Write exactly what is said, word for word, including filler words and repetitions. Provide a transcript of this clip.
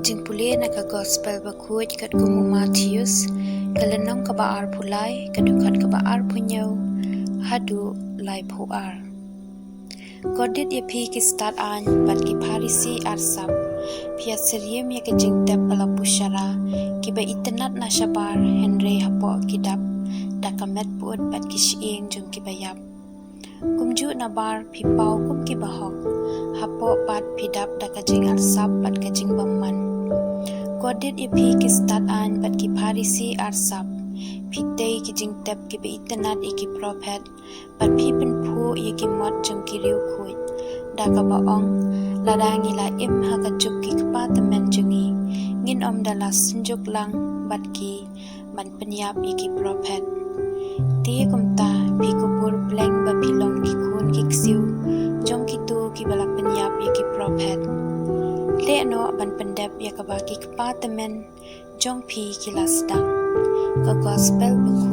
Jingpule na ka Gospel Bakhuid katkum u Mathaios, ka lynnong kaba arphew lai, ka dkhot kaba arphew hynñiew haduh laiphew ar. Kordit ïa phi ki stad aiñ bad ki Pharisi arsap, phi ïa syriem ïa ka jingtep ba la bushara kiba itynnad na shabar, hynrei hapoh ki dap da ka met pyut bad ki shyieng jong kiba ïap. Kumjuh nabar phi paw kum kiba hok, hapoh pat phi dap da ka jingarsap bad ka jingbymman. Kordit ïa phi ki stad aiñ bad ki Pharisi arsap, phi tei ki jingtep kiba itynnad ïa ki prophet, bad phi pynphuh ïa ki mot jong ki riewkhuid, da kaba ong, lada ngi la im ha ka juk ki kpa tymmen jong ngi, ngin ym da la synjuk lang bad ki ban pynïap ïa ki prophet. Te kumta phi kubur pleng ba phi long ki khun ki ksiew jong kito kiba la pynïap ïa ki prophet. Leh noh ban pyndep ïa kaba ki kpa tymmen jong phi ki la sdang. Ka Gospel Bakhuid.